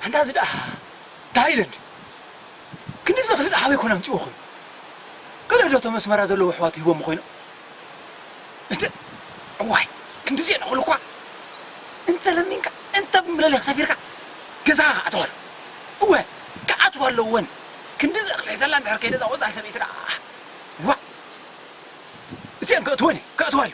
ኣንታ እዚ ደኣ ታይለንድ ክንዲ ዝኽሊ ደኣ ኣበይ ኮን ኣምጺእዎ ኮይኑ? ገለ ዶ እቶም ኣስመራ ዘለዉ ኣሕዋቱ ሂቦም ኮይኖም? እቲ እዋይ፣ ክንድዚ የንቕሉ እኳ። እንተ ለሚንካ፣ እንተ ብምለሊኽ ሰፊርካ፣ ገዛኻ ክኣትዋ ኣለዎ። እወ፣ ክኣትዋ ኣለወን። ክንድዚ እኽሊ ሒዘላ እንድሕር ከይደ እዛ ቆጻል ሰበይቲ ደኣ። ዋእ! እዚአን ከእትወን እየ፣ ከእትዋ እዩ።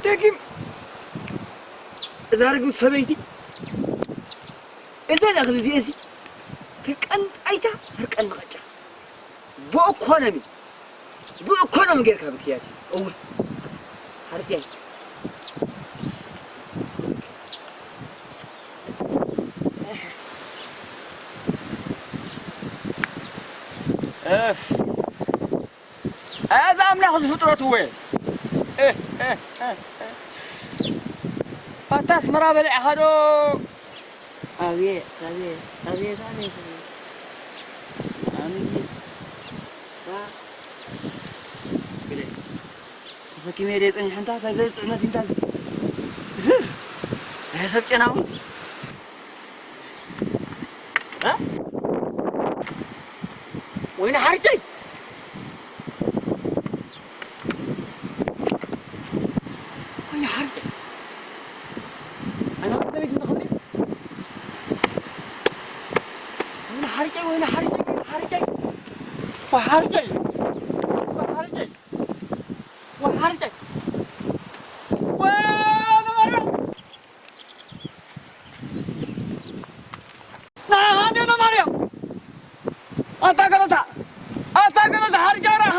ደጊም እዛ ርግምቲ ሰበይቲ፣ እዘን እኽሊ እዚኤሲ ፍርቀን ጣይታ፣ ፍርቀን መቐጫ። ብኢኮኖሚ፣ ብኢኮኖሚ ጌርካ ምክያድ እዩ። እውይ፣ ሓርቅያ። እፍ። ኣዛ ኣምላኽ ዝፍጥረቱ ወይ። እ፣ እ፣ እ፣ እ። ኣታ ኣስመራ በሊዕኻ ዶ? ኣቤት፣ ኣቤት፣ ኣቤት፣ ኣቤት፣ ኣቤት። ኣሜን። ዋ። ግደይ። ተሰኪመ ኢለ ጸኒሐ እንታ፣ እንታይ ዘብል ጽዕነት እዩ እንታ እዚ? እህ! ናይ ሰብ ጨና እውን። እ? ወይኒ ሓርጨይ! ወይኒ ሓርጨይ! ኣነ ከ ሰበይቲ እንተኾነ? ወይኒ ሓርጨይ፣ ወይኒ ሓርጨይ፣ ወይኒ ሓርጨይ! ወይ ሓርጨይ! ወይ ሓርጨይ! ወይ ሓርጨይ! ወይ ነባርያ! ንዓኻ እንድየ ነባርያ! ኣታ ገለታ! ኣታ ገለታ ሓርጫ ርኣኻ!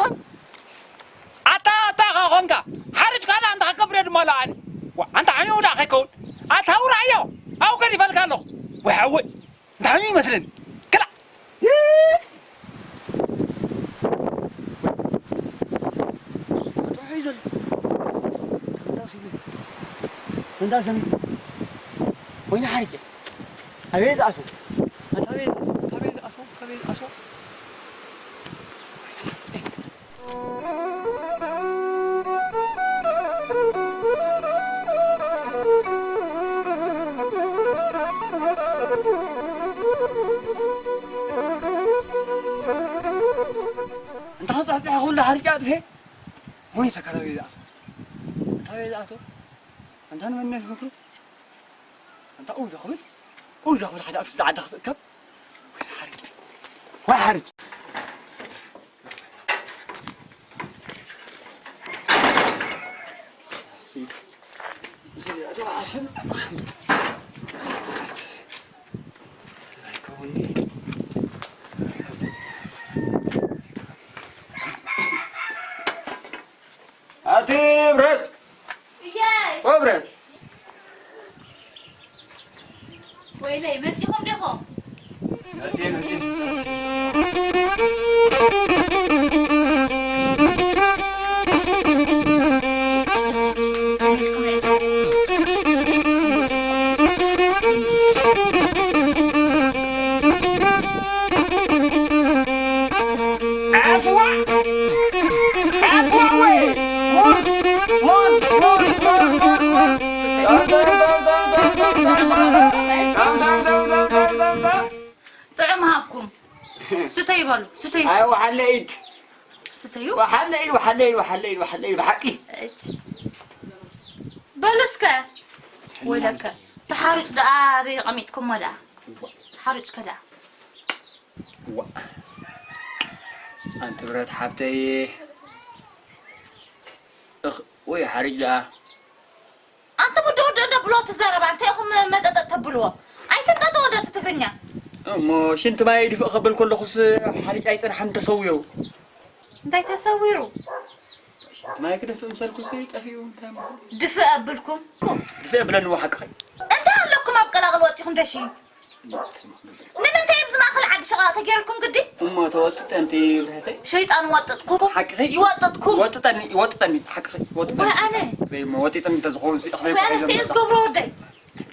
ኣታ፣ ኣታ ኸ ኾንካ? ሓርጭ ካልእ ኣንታ ከብረ ድማ ለዓሊ። ዋ፣ ኣንታ ዓይኑ ደኣ ከይከውን። ኣታ ውራዮ! ኣብኡ ገዲፈልካ ኣለኹ። ወይ ሓወይ! እንታይ ይመስለኒ? ክላእ! ይይ! ጥዑይ ዘሎ። እንዳ ሰሚት። ወይኒ ሓርቄ። ኣበይ ዝኣትዎ? ኣታ ኣበይ ዝኣትዎ? ኣታ ኣበይ ዝኣትዎ? ኣታ ኣበይ ዝኣትዎ? እንተ ኸጽሕጽሐ ኩሉ ሓርጫ ኣጥፌ፣ ሞይተ ካበይ ዝኣትዎ? ካበይ ዝኣትዎ? ኣንታ ንመን ዝዝክሩ? ኣንታ እው ዶ ክብል? እው ዶ ክብል ሓደ ኣብቲ ጻዕዳ ክስእከብ? ወይ ሓርጭ። ወይ ሓርጭ። ኣቲ ብረት! እያይ! ወብረት! ወይለይ፣ መጺኹም ዲኹም? መጺኤ፣ መጺኤ። ይበሉ፣ ስተዩ። ኣይ፣ ወሓለ ኢድ። ስተዩ። ወሓለ ኢድ፣ ወሓለ ኢድ፣ ወሓለ ኢድ፣ ወሓለ ኢድ፣ ብሓቂ። እች። በሉ እስከ። ወይለከ። ተሓሩጭ ደኣ ኣበይ ኣቐሚጥኩሞ ደኣ? ተሓሩጭ ከ ደኣ? ዋ። ኣንቲ ብረት ሓብተይ። እኽ፣ ወይ ሓሪጅ ደኣ። ኣንተ ወዲ ወዲ እንደ ብሎ ትዛረባ፣ እንታይ ኢኹም መጠጠጥ ተብልዎ? ኣይትንጠጠ ወደ እቲ ትግርኛ። እሞ ሽንቲ ማይ ድፍእ ከብል ከለኹስ ሓሪጭ ኣይጸንሓን ተሰውየው። እንታይ ተሰዊሩ? ሽንቲ ማይ ክደፍእ ምሰልኩስ ጠፊኡ እንታይ ማለት? ድፍእ ኣብልኩም? ድፍእ ኣብለኒ ሓቅኺ። እንታይ ኣለኩም ኣብ ቀላቕል ወጢኹም ደሺ? ንምንታይ ኣብዚ ማእኸል ዓዲ ሸቓቕ ተገይርኩም ግዲ? እሞ ተወጥጠ ኣንቲ ብርህተይ። ሸይጣን ወጥጥኩም። ሓቅኺ። ይወጥጥኩም። ይወጥጠኒ፣ ይወጥጠኒ፣ ሓቅኺ፣ ይወጥጠኒ። ወይ ኣነ። ወይ እሞ ወጢጠኒ እንተዝኸውን ሲ እኽለይ ወይ ኣነ ተኸይዘም ስተይ ነበር። ዝገብሮ ወደይ።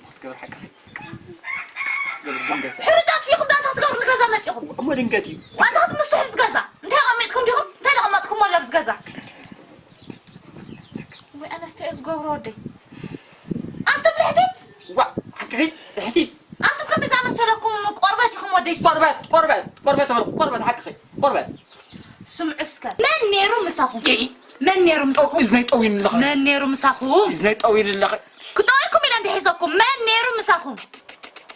ክትገብር ሓቅኺ። ክትገብር ድንገት። ሕርጫ ኣጥፊእኹም ዳታ ክትገብሩ ንገዛ መጺኹም። እሞ ድንገት እዩ። ዋንታ ክትምስሑ ብዝገዛ። እንታይ ኣቐሚጥኩም ዲኹም? እንታይ ደቐመጥኩም ወላ ብዝገዛ? ወይ ኣነ ስተይ ዝገብሮ ወደይ። ኣንቱም ልሕቲት። ዋ፣ ሓቅኺ፣ ልሕቲት። ኣንቱም ከም ብዛ መሰለኩም ቆርበት ኢኹም ወደይ። ቆርበት፣ ቆርበት፣ ቆርበት ተበልኩ፣ ቆርበት ሓቅኺ፣ ቆርበት። ስምዑ እስከ። መን ነይሩ ምሳኹም? ይይ። መን ነይሩ ምሳኹም? እዝነይ ጠዊን ኣለኸ። መን ነይሩ ምሳኹም? እዝነይ ጠዊን ኣለኸ። ክጠወልኩም ኢለ እንዲሒዘኩም። መን ነይሩ ምሳኹም?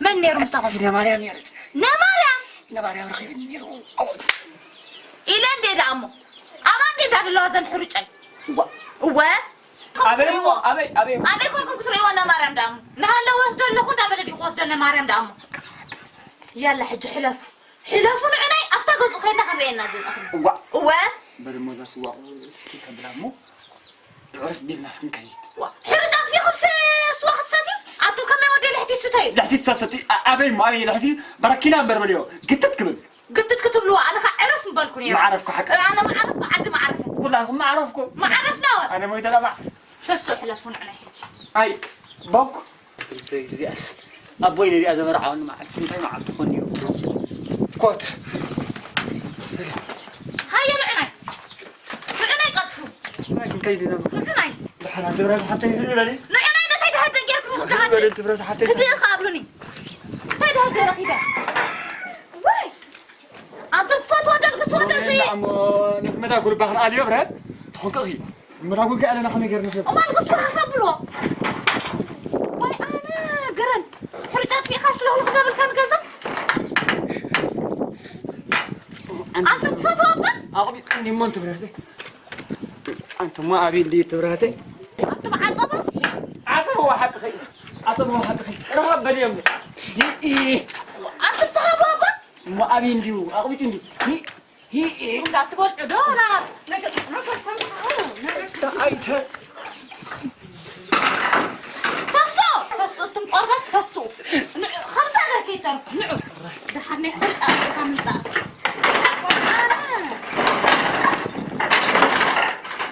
መን ነይሩ ምሳኹም? እዝነ ማርያም ነይሩ። ነማርያም? ነማርያም ረኺብኒ ነይሩ። ኣዎ። ኢለ እንዴ ደኣ እሞ። ኣባ እንዴ እንዳደለዋ ዘን ሕሩጨይ። እዋ። እወ። ኣበይ እሞ? ኣበይ? ኣበይ? ኣበይ ኮንኩም ክትርእይዎ ነማርያም ደኣ እሞ። ንሃለ ወስዶ ኣለኹ እንዳበለ ዲኹ ወስዶ ነማርያም ደኣ እሞ። ያላ ሕጂ ሕለፉ። ሕለፉ ንዕናይ ኣብታ ገዝኡ ከይድና ክንርእየና ዘን እኽሊ። እዋ። እወ። በል እሞ እዛ ስዋ እስኪ ከብላ እሞ። ዕርፍ ቢልና እስኪ ንከይድ። ዋ፣ ሕርጫ ኣጥፊእኹም ስ-፣ ስዋ ክትሰትዩ? ኣቱም ከመይ ወዲ ልሕቲ ስተዩ? ልሕቲ ትሰቲ? ኣ-፣ ኣበይ እሞ፣ ኣበይ ልሕቲ? በረኪና እምበር በልዮ። ግትት ክብል። ግትት ክትብልዋ፣ ኣነ ኸ ዕርፍ ምበልኩ ነይረ። መዓረፍኩ ሓቂ። ኣነ መዓረፍኩ፣ ዓዲ መዓረፈ። ኩላኹም መዓረፍኩ። መዓረፍና ወ-። ኣነ ሞይተ ለባዕ። ተስኡ ሕለፉ ንዕናይ ሕጂ። ኣይ፣ ቦክ። እዚኣስ ኣቦይ ነዚኣ ዘመርዓወኒ መዓልቲ እንታይ መዓልቲ ኮን እዩ? ኮት። ሰላም። ሃየ ንዕናይ። ንዕናይ ቀጥፉ። ንዕናይ ክንከይድ ኢና። ንዕናይ። ድሓር ኣንተ ብረት ሓብተይ ይህሉ በሊ። ንዕናይ እንታይ ድሃደ ጌርኩም ይህሉ ድሃደ? በሊ፣ ኣንተ ብረት ሓብተይ። ህድእ ኸ ኣብሉኒ። እንታይ ድሃደ ረኺበ? ወይ። ኣንተ ክፈትዋ ደርግስዋ ደዚ። እሞ ነቲ መዳ ጉርባ ክንኣልዮ ብረት። ትኾንክ እኺ። መዳ ጉርባ ኣለና ከመይ ገይርና ሰብ? እዋን ጉስዋ ሃፋ ብሎ። ወይ ኣነ ገረን። ሕርጫ ኣጥፊእኻ ስለኹ ክደብልካ ንገዛ። ኣንተ ክፈትዋ እባ። ኣቕቢጥ እንዲ እሞ እንተ ብረት። ኣንተ እሞ ኣብይ እንዲ ትብራህተይ? ኣንተ መዓጸባ? ዓጸባ ወሓጥኸይ። ዓጸባ ወሓጥኸይ። ረሃብ በልዮም። ይኢ። ኣንተ ብሰሃቡ ኣባ? እሞ ኣብይ እንዲዩ? ኣቕቢጥ እንዲ። ይኢ። ይኢ። እሱ እንዳትበልዑ ዶ? ና፣ ነገር፣ ነገር ተምጽኡ፣ ነገር ተኣይተ። ተሶ! ተሶ፣ እቱም ቆርበት ተሶ። ንዑ፣ ከምዛ ገር ከይተርኩ፣ ንዑ። ደሓር ናይ ሕርጫ ኣጥፊእካ ምምጻእስ።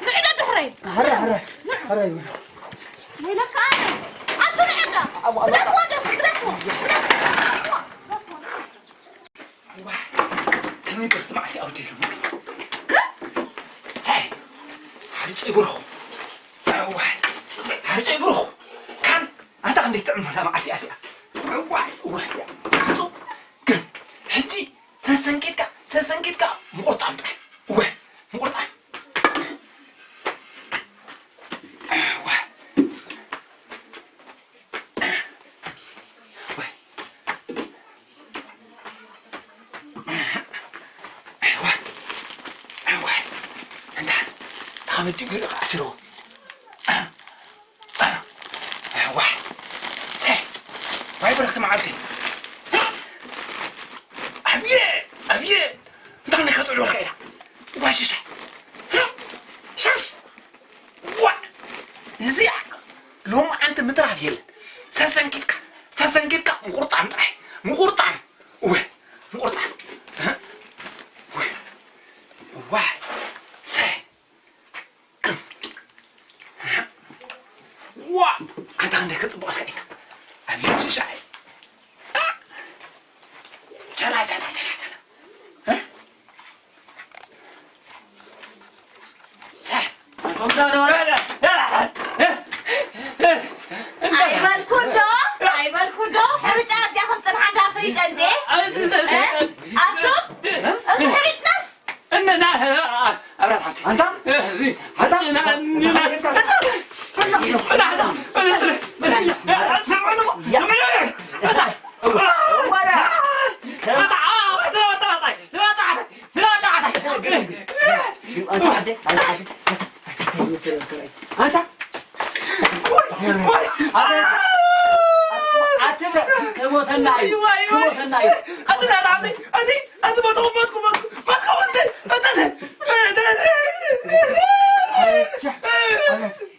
ንዑ ዶ ድሕረይ? ሕረ፣ ሕረ፣ ሕረ ይብሉ። ወይለካ ኣነ። ኣቱ ንዕዳ። ኣብ፣ ኣብ፣ ግደፍዎ፣ ደስ፣ ግደፍዎ። ግደፍዎ፣ ግደፍዎ። እዋ፣ ከመይ በርቲ መዓልቲ ኣውዲሉ? ሳይ፣ ሓርጨይ ብሩኽ። እዋ፣ ሓርጨይ ብሩኽ። ካን፣ ኣታ ክንደይ ትጥዕም መላ መዓልቲ እያ እዚኣ። እዋ፣ እዋ፣ እያ። ቱ፣ ግን፣ ሕጂ ሰሰንኪትካ፣ ሰሰንኪትካ፣ ምቑርጣም ጥራይ። እወ፣ ምቑርጣም። እዋ። ዋይ፣ ዋይ፣ እንዳ ተቐመጢ ገለ ኣሲርዎ። ዋይ፣ ሰይ፣ ዋይ፣ በረኽቲ መዓልቲ። ኣብየ፣ ኣብየ፣ እንታይ ከጽዕልወልካ ኢላ። ዋይ፣ ሽሻይ። ሻሽ። ዋ! እዚኣ ሎማዓንቲ ምትራፍ የለን። ሰሰንኪትካ፣ ሰሰንኪትካ ምቁርጣም ጥራይ። ምቁርጣም። እወ፣ ምቁርጣም። እህ? እወ። ዋ! ሰ-፣ ዋ! ኣንታ ክንደይ ከጽብቐልካ ኢኻ። ኣቤት ሽሻይ። ቸላ፣ ቸላ፣ ቸላ፣ ቸላ። እ? ኣይበልኩ እንዶ፣ ኣይበልኩ እንዶ፣ ሕርጫ እዚኣ ከም ጽንሓ እንዳ ኣፍሊጠ እንዴ? እ? ኣቱም? እ? ኣንታ ኣትብረ ክሞተና እዩ። ክሞተና እዩ። ኣቲ ናት ዓብዲ ኣቲ ኣቲ መጥኩ መጥኩ መጥኩ መጥኩ ወንተ ኣቲ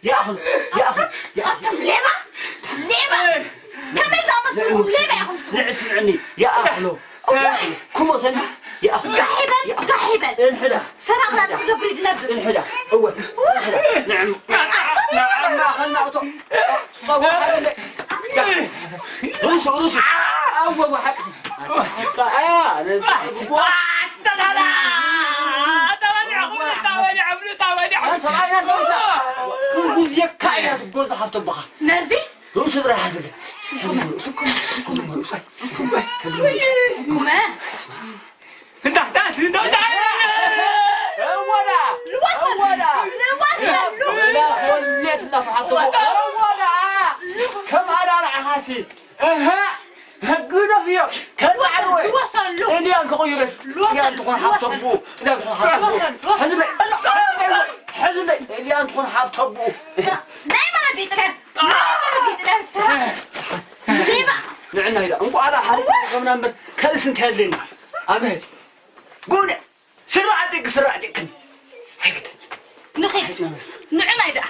ይኣኽል ይኣኽል ይኣኽል። ኣቱም ሌባ ሌባ ከመይ ዝኣመስልኩም ሌባ ኢኹም ንስኹም። ንዕስምዕኒ ይኣኽሎ። ክሞተና ይኣኽሎ። ጋሕ ይበል ጋሕ ይበል። ጽንሕዳ ሰራቕ ዳ ትገብሪ ድነብር። ጽንሕዳ እወ ጽንሕዳ ንዕም ንዕም ማእኸልና እቶ ሩሱ ሩሱ ኣወ ወሓቅ ኣያ ነዚ ተባሊዐ ተባሊዐ ተባሊዐ ሰብኣይና ሰብና ክንጉዝየካ ኢና ትጎርዞ ሓፍቶ ኣቦኻ ነዚ ርእሱ ጥራይ ሓዝለ። ሓዝለ ርእሱ። ሓዝለ ርእሱ። ኩመ እንዳ እንዳ እንዳ እወዳ ልዋሰን እወዳ ልዋሰን ወላ ሰሌት እናፍሓቶ እወዳ ከም ኣራርዓኻሲ እህ ህግደፍ እዮ ከልዓልወ ልዋሰን ሉ እልያን ክቕይረሽ እልያን ትኾን ሓብተቡ እልያን ትኾን ሓብተቡ ሕዝበይ ሕዝበይ እልያን ትኾን ሓብተቡ ናይ መረዲጥለን ናይ መረዲጥለን ስራ ሌባ ንዕና ኢላ እንቋ ኣላ ሓደ ከምና እምበር ካልስ እንታይ ኣለኒ ኣበት ጉነ ስራዕ ደቂ ስራዕ ደቅን ኣይግደን ንኺድ ንዕናይ ደኣ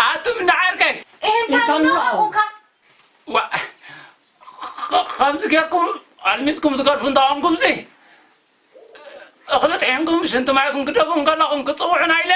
ኣቱም እንዳዓርከይ ይህንታ ኹንካ ዋ ከምዚ ጌርኩም ኣልሚፅኩም ትገድፉ እንተኾንኩምሲ እኽሊ ጥሒንኩም ሽንቲ ማይኩም ክደፉ እንከለኹም ክፅውዑና ኢለ